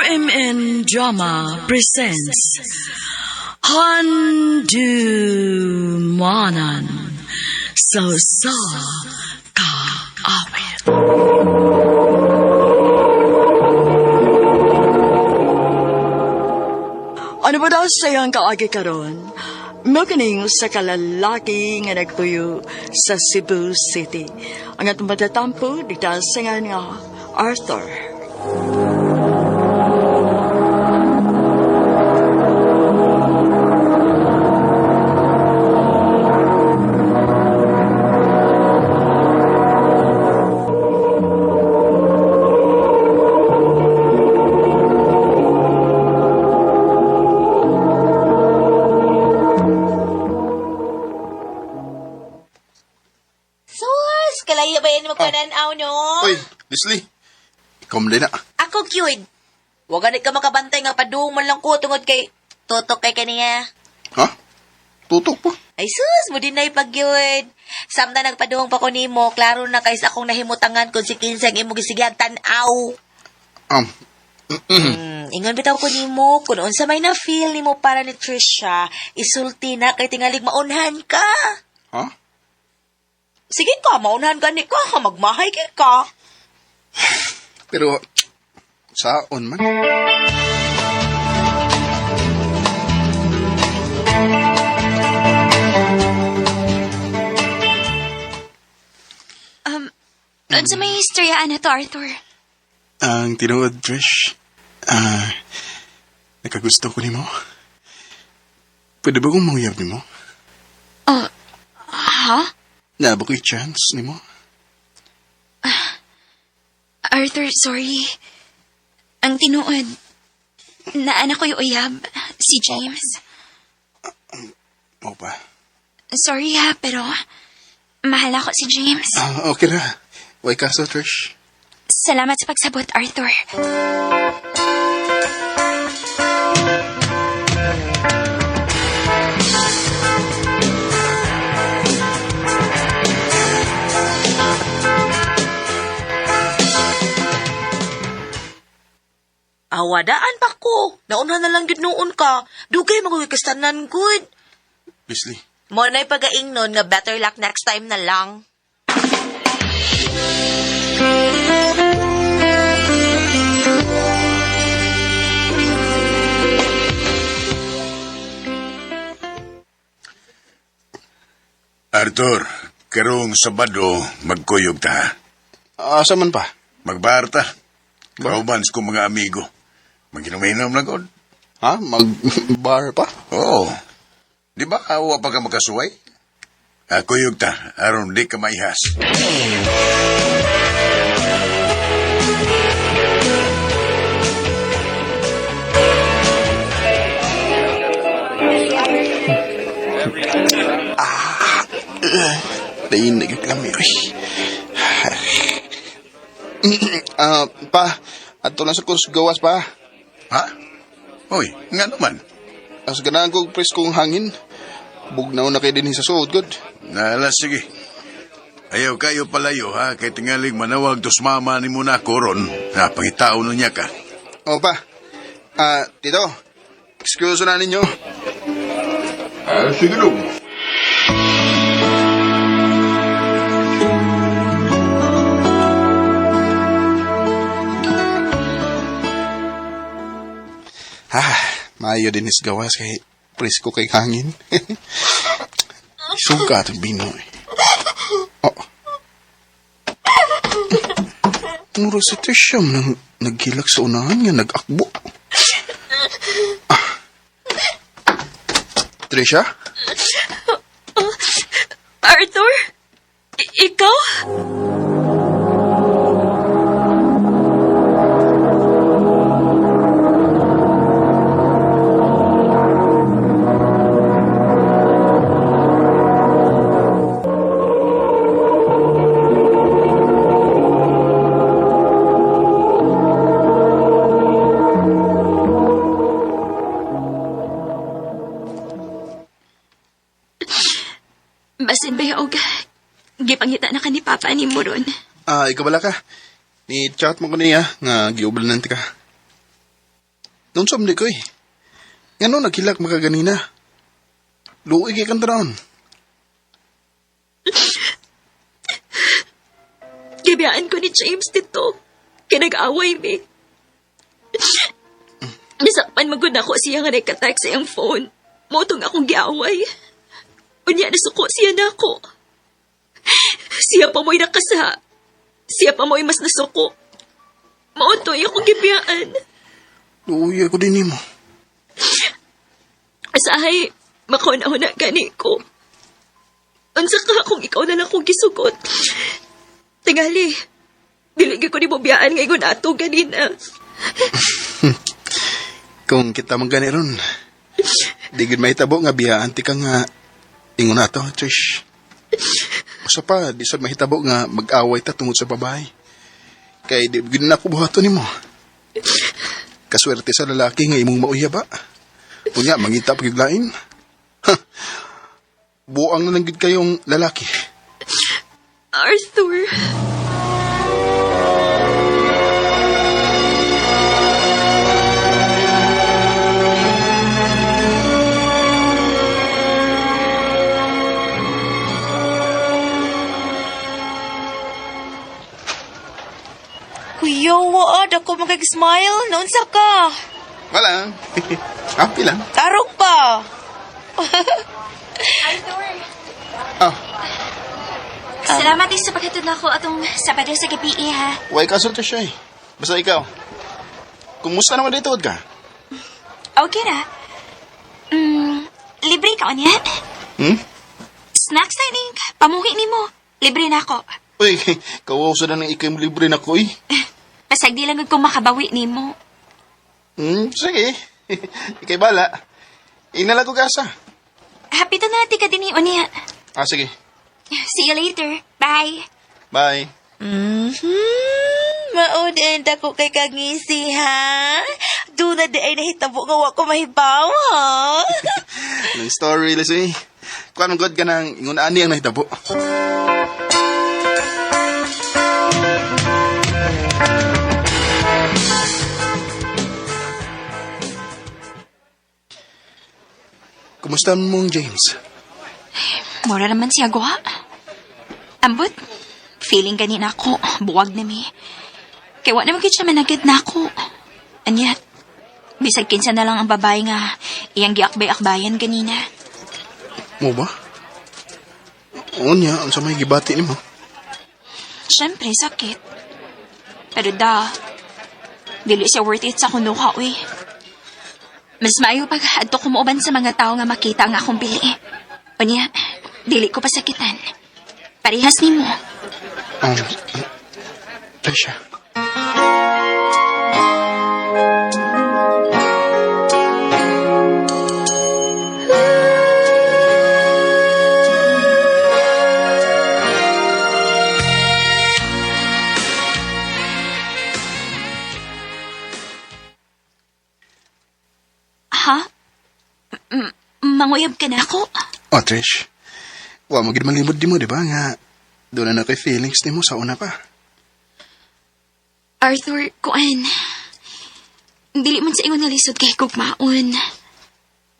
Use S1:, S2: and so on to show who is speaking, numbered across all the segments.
S1: RMN Drama presents Handu Manan So Sa Kaawit. Ano ba daw sayang kaagi karon? Mukining sa kalalaki nga nagtuyo sa Cebu City. Ang atong matatampo dito sa nga nga Arthur.
S2: Sus, kalaya ba yan magpananaw, no?
S3: Uy, Leslie. Ikaw man din na.
S2: Ako, cute. Huwag ganit ka makabantay nga padung man lang ko tungod kay tutok kay kaniya.
S3: Ha? Tutok pa.
S2: Ay sus, mo din na ipagyud. Samtang nagpaduong pa ko nimo, klaro na kay sa akong nahimutangan kung si Kinsey ang imong gisigihag tan-aw. Ingon bitaw ko nimo kung unsa may na-feel nimo para ni Trisha, isulti na kay tingalig maunhan ka.
S3: Ha?
S2: Sige ka, maunhan ka ni ka, magmahay kay ka.
S3: Pero, saon man?
S4: Unsa may istorya na to, Arthur?
S3: Ang tinuod, Trish. Nakagusto ko nimo. Pwede ba kong mangyab nimo?
S4: Oh, ha?
S3: Na ba ko'y chance nimo?
S4: Arthur, sorry. Ang tinuod, naanak ko yung uyab, si James.
S3: Oo ba?
S4: Sorry ha, pero mahal ako si James.
S3: Okay ra. Way kaso, Trish.
S4: Salamat sa pagsabot, Arthur.
S2: Awadaan pa ko. Naunhan na lang gid noon ka. Dugay magugikastanan gud.
S3: Leslie.
S2: Mo na'y pagaingnon nga better luck next time na lang.
S5: Arthur, karong Sabado, magkuyog ta.
S3: Asa man pa?
S5: Magbarta. Kauban ko mga amigo. Maginom-inom na god.
S3: Ha? Mag-bar pa?
S5: Oo. Di ba awa pa ka makasuway? Kuyog ta, aron di ka maihas.
S3: Dayin, nagkaklami. Uy. Pa, ato lang sa kurs gawas pa.
S5: Ha? Uy, nga naman.
S3: As ganahan ko preskong hangin. Bugnaw na kay din sa suod, good.
S5: Nala, sige. Ayaw kayo palayo, ha? Kay tingaling manawag tos mama ni muna koron. Ha, pangitao na niya ka.
S3: O pa. Tito. Excuse na ninyo.
S5: Sige dong.
S3: Maayo din is gawas kay presko kay hangin. Suga at bino eh. Oh. Mura si Trisha nang naghilak sa unahan nga nag-akbo. Ah. Trisha?
S4: Arthur? Ikaw? Basin ba yung gipangita na ka ni Papa ni mo ron?
S3: Ikaw bala ka. Ni chat mo ko niya nga giublanan ti ka. Noon sa ko eh. Ngano naghilak makaganina? Luoy kay kang taon.
S4: Gibiyaan ko ni James dito. Kinag-away mi. Nasakpan magud ako siya nga nagka-text sa iyang phone. Motong akong giaway. Unya nasuko siya na ako. Siya pa mo'y nakasa. Siya pa mo'y mas nasuko. Mautoy akong gibiyaan.
S3: Luoy ako din nimo.
S4: Asahay, makauna-una gani ko. Unsa ka kung ikaw na lang kong gisugot. Tingali, dili gyud ko nimo biyaan nga ingon ato ganina.
S3: Kung kita man gani ron, di gid mahitabo nga biyaan ti ka nga ingon ato, Trish. Usa pa, di sad mahitabo nga mag-away ta tungod sa babae. Kay di gid na ako buhaton nimo. Kaswerte sa lalaki nga imong mauya ba? Unya, mangita pa gyud lain. Ha. Buang na lang gid kayong lalaki.
S4: Arthur.
S2: Kuya, waad ako magag-smile. Naunsa ka?
S3: Wala. Happy lang.
S2: Tarong pa.
S4: Arthur.
S3: Ah,
S4: Salamat eh sa paghatod na ako atong Sabado sa gabi eh, ha.
S3: way kaso to siya eh. Basta ikaw. Kumusta naman dito, ka?
S4: Okay ra. Libre ka niya?
S3: Hmm?
S4: Snacks na ning pamuhi nimo. Libre na ako.
S3: Uy, kawaw sa na ng ikay mo libre na ko eh.
S4: Pasag di lang gud ko makabawi nimo.
S3: Sige. Ikay bala. Inala ko gasa.
S4: Happy to na natin ka din unya.
S3: Ah, sige.
S4: See you later. Bye.
S3: Bye.
S2: Maod ang dako kay kagngisi, ha? Doon na di ay nahitabo nga wa ko mahibaw, ha?
S3: Anong story, Leslie? Kuan god ka nang ingon ani ang nahitabo. Kumusta mong James?
S4: Mura naman siya guwa. Ambot, feeling ganina ako, buwag na mi. Kaya wa naman gid siya managad na ako. Anyat, bisag kinsa na lang ang babae nga iyang giakbay-akbayan ganina.
S3: Mo ba? Unya, ang sa may gibati nimo.
S4: Siyempre, sakit. Pero da, dili siya worth it sa kunuha, uy. Mas maayo pag adto kumuuban sa mga tao nga makita ang akong bili. Unya, dili ko pasakitan. Parehas nimo.
S3: Trisha.
S4: Ha? Manguyab ka na ako?
S3: Oh, Trish. Wa mo gid malimod di mo, di ba? Nga, doon na na kay feelings nimo sa una pa.
S4: Arthur, kuan. Dili man sa ingon nga lisod kay kugmaon.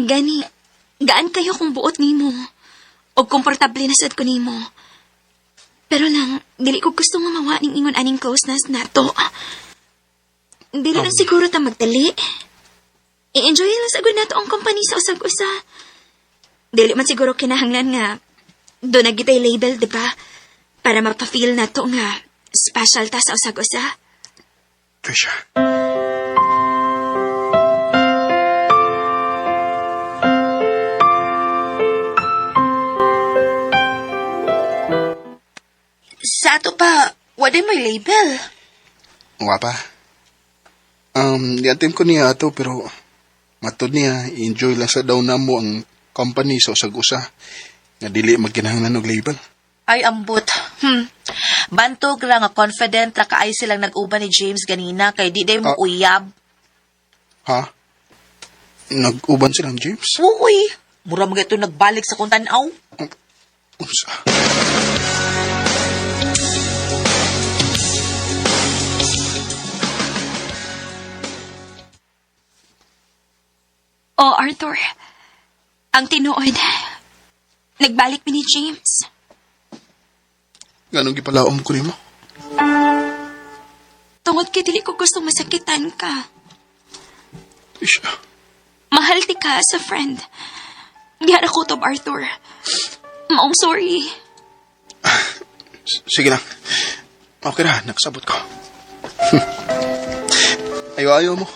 S4: Gani, gaan kayo kung buot nimo. O komportable na sad ko nimo. Pero lang, dili ko gusto nga mawa ning ingon aning closeness nato. Dili lang siguro ta magdali. I-enjoy lang sagud nato ang company sa usag-usa. Dili man siguro kinahanglan nga doon na gitay label, di ba? Para mapa-feel nato nga special ta sa usag-usa.
S3: Trisha.
S2: Sa ato pa, wala may label.
S3: Wa pa. Diatim ko niya ato pero matod niya enjoy lang sa daw namo ang company sa usag-usa nga dili magkinahanglan og label.
S2: Ay, ambot. Bantog ra nga confident ra kaay silang nag-uban ni James ganina kay di day mo
S3: Ah.
S2: uyab.
S3: Ha? Nag-uban silang James?
S2: Uy, mura mga ito nagbalik sa kong tanaw.
S3: Unsa?
S4: Oh, Arthur. Ang tinuod. Nagbalik mi ni James.
S3: Nganong gipalaom ko nimo?
S4: Tungod kay dili ko gustong masakitan ka.
S3: Trisha.
S4: Mahal ti ka as a friend. Diha na kutob, Arthur. Maong sorry.
S3: Sige lang. Okay ra, nakasabot ko. Ayaw-ayaw mo.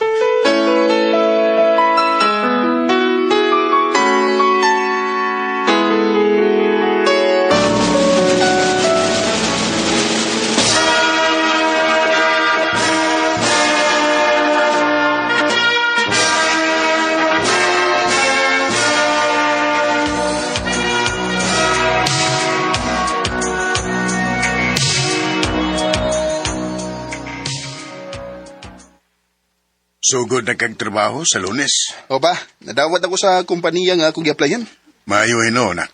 S5: Sugod na kag trabaho sa Lunes.
S3: O ba, nadawat ako sa kompanya nga akong gi-applyan.
S5: Maayo hino, nak.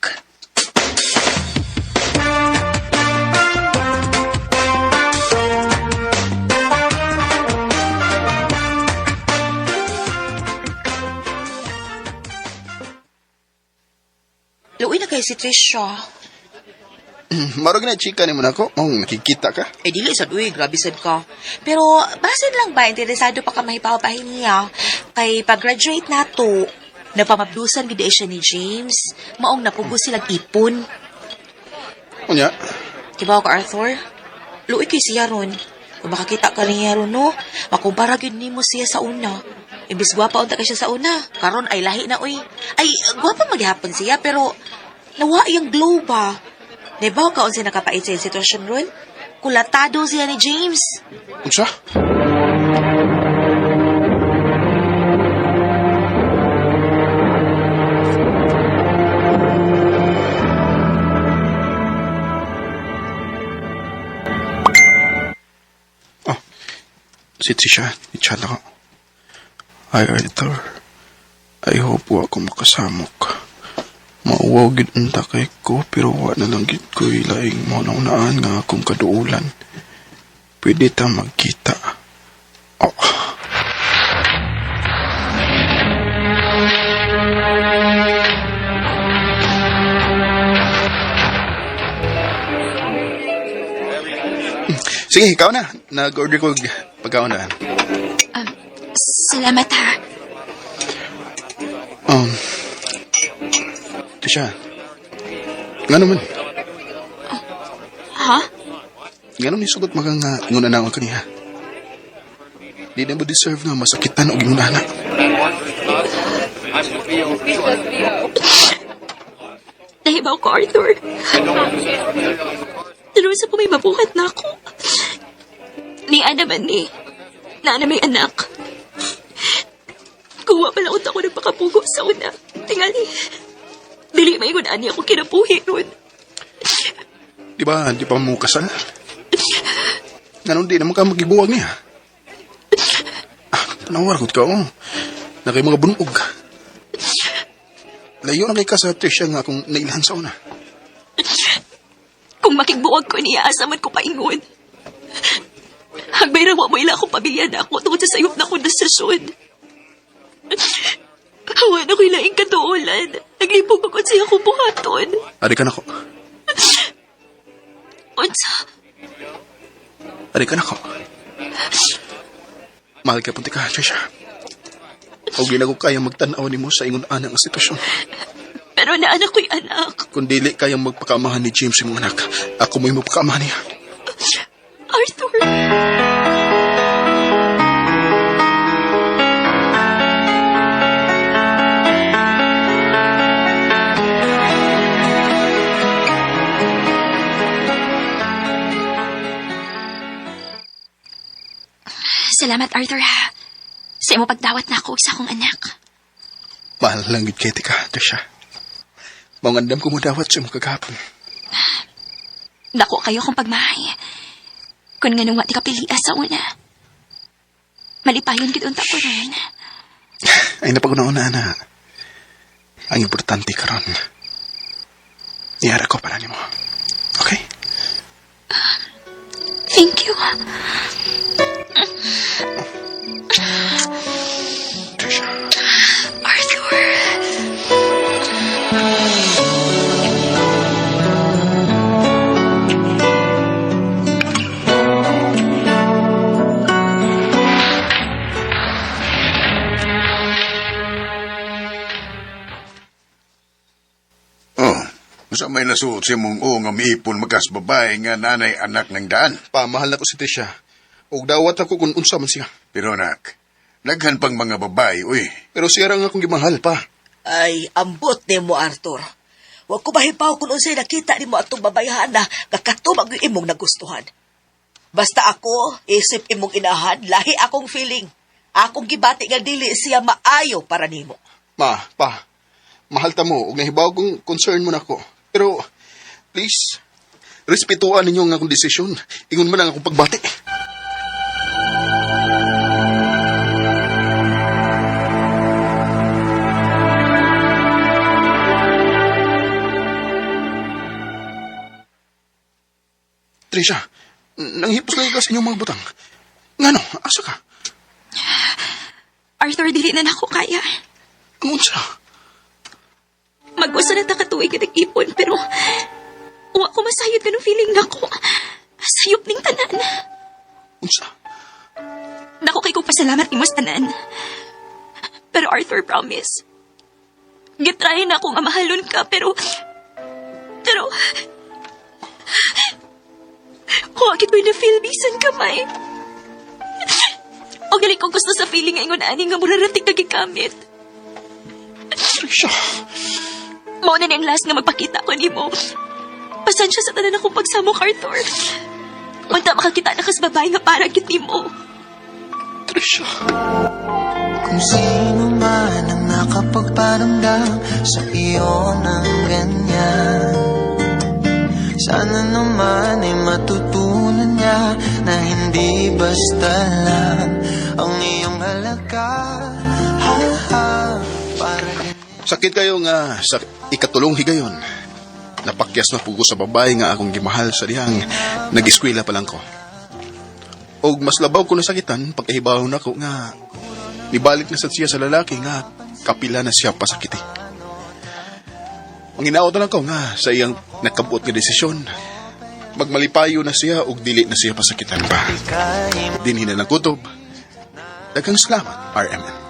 S2: Luoy na kay si Trisha.
S3: Marog na chika ni mo na ako. Oh, nakikita ka.
S2: Eh, dili sad, uy, grabe sad ka. Pero, basin lang ba, interesado pa ka mahipaw-pahin niya. Kay pag-graduate na to, napamabdusan gid siya ni James. Maong napugo silang ipon.
S3: Unya,
S2: Kibaw ka, Arthur? Luoy kay siya ron. Kung makakita ka niya ron, no? Makumpara gyud nimo siya sa una. Imbis gwapa unta ka siya sa una. Karon ay lahi na, uy. Ay, gwapa maghapon siya, pero nawa iyang glow ba? Nebaw ka unsa nakapait sa iyang sitwasyon ron? Kulatado siya ni James.
S3: Unsa? Oh, si Trisha, i-chat ako. Hi, Arthur. I hope wa ko makasamok. Mauwaw gid unta kay ko pero wa na lang gid ko ilaing mo na unaan nga akong kaduulan. Pwede ta magkita. Oh. Sige, ikaw na. Nag-order ko og pagkaon na.
S4: Salamat ha.
S3: Trisha, nga naman.
S4: Ha?
S3: Nga naman isugot magang nga ingon na ako kaniya. Di na mo deserve nga masakitan og ingon na.
S4: Nahibaw ko, Arthur. Pero sa may mabuhat na ako. Ni Ana man ni. Naana may anak. Kuha pala unta ko nagpakapugo sa una. Tingali. Dili may ani ako kinabuhi nun.
S3: Di ba, di pa mo kasal? Nganon di naman ka magibuwag niya. Ah, panawar ko ka, oh. Na kay mga bunog. Layo na kay ka sa Trisha nga akong nailhan sa una.
S4: Kung makigbuwag ko niya, asa man ko paingon. Hagbay rawa mo ila akong pamilya na ako tungkol sa sayop na akong desisyon. Hawa na ko ilaing katuulan. Naglipog ako sa akong buhaton.
S3: Ari ka na ko.
S4: Unsa?
S3: Ari ka na ko. Mahal ka punti ka, Trisha. O di na ko kaya magtanaw nimo sa ingon ana nga sitwasyon.
S4: Pero naanak ko'y anak.
S3: Kung dili kayang magpakamahan ni James imong anak, ako mo'y magpakamahan niya.
S4: Arthur! Salamat, Arthur, ha. Sa imo pagdawat na ako sa akong anak.
S3: Mahal lang gid kay ka, Trisha. Maong andam ko mo dawat sa imong kagahapon.
S4: Dako kayo kung pagmahay. Kung nga nung wa ti kapilia sa una. Malipayon gid unta ko ron.
S3: Ay napaguna-una na. Ang importante karon. Niyara ko para nimo. Okay?
S4: Thank you.
S3: Trisha.
S4: Arthur.
S5: Unsa may nasuot sa imong o nga miipon makas babae nga nanay anak ng daan.
S3: Pa, mahal na ko si Trisha. Og dawat ako kung unsa man siya.
S5: Pero nak, daghan pang mga babae, uy.
S3: Pero siya ra nga akong gimahal pa.
S6: Ay, ambot nimo Arthur. Wa ko mahibaw kung unsay nakita nimo atong babayhan na kakatumag yung imong nagustuhan. Basta ako, isip imong inahan, lahi akong feeling. Akong gibati nga dili siya maayo para nimo.
S3: Ma, pa, mahal ta mo og nahibaw kong concern mo nako. Pero please, respetuan ninyo ang akong desisyon. Ingon man ang akong pagbati. Trisha, nanghipos lagi ka sa inyong mga butang. Ngano, asa ka?
S4: Arthur, dili na nako kaya.
S3: Ang unsa?
S4: Mag-usa na ta katuig nga nag-ipon, pero wa ko masayod kanong feeling nako. Sayop ning tanan.
S3: Unsa?
S4: Dako kay kong pasalamat nimo sa tanan. Pero Arthur, promise. Gitry na akong amahalon ka, pero... Pero... Huwag ko'y na-feel bisan kamay. O gali kong gusto sa feeling nga ingon ani nga murarating ka gikamit.
S3: Trisha!
S4: Mao na ni ang last nga magpakita ko nimo. Pasensya sa tanan akong pagsamok, Arthur. Unta makakita na kas babae nga para gid nimo.
S3: Trisha!
S7: Kung sino man ang nakapagparamdam sa iyo ng ganyan, sana naman ay matutunan niya na hindi basta lang ang iyong halaga. Ha, ha, para ganyan.
S3: Sakit kayo nga sa ikatulong higayon. Napakyas na pugo sa babae nga akong gimahal sa dihang nag-eskwela pa lang ko. Og mas labaw ko nasakitan pagkahibaw na ko nga nibalik na sad siya sa lalaki nga kapila na siya pasakiti. Ang inaot na lang ko nga sa iyang nakabuot nga desisyon. Magmalipayo na siya og dili na siya pasakitan pa. Dinhi na lang kutob. Daghang salamat, RMN.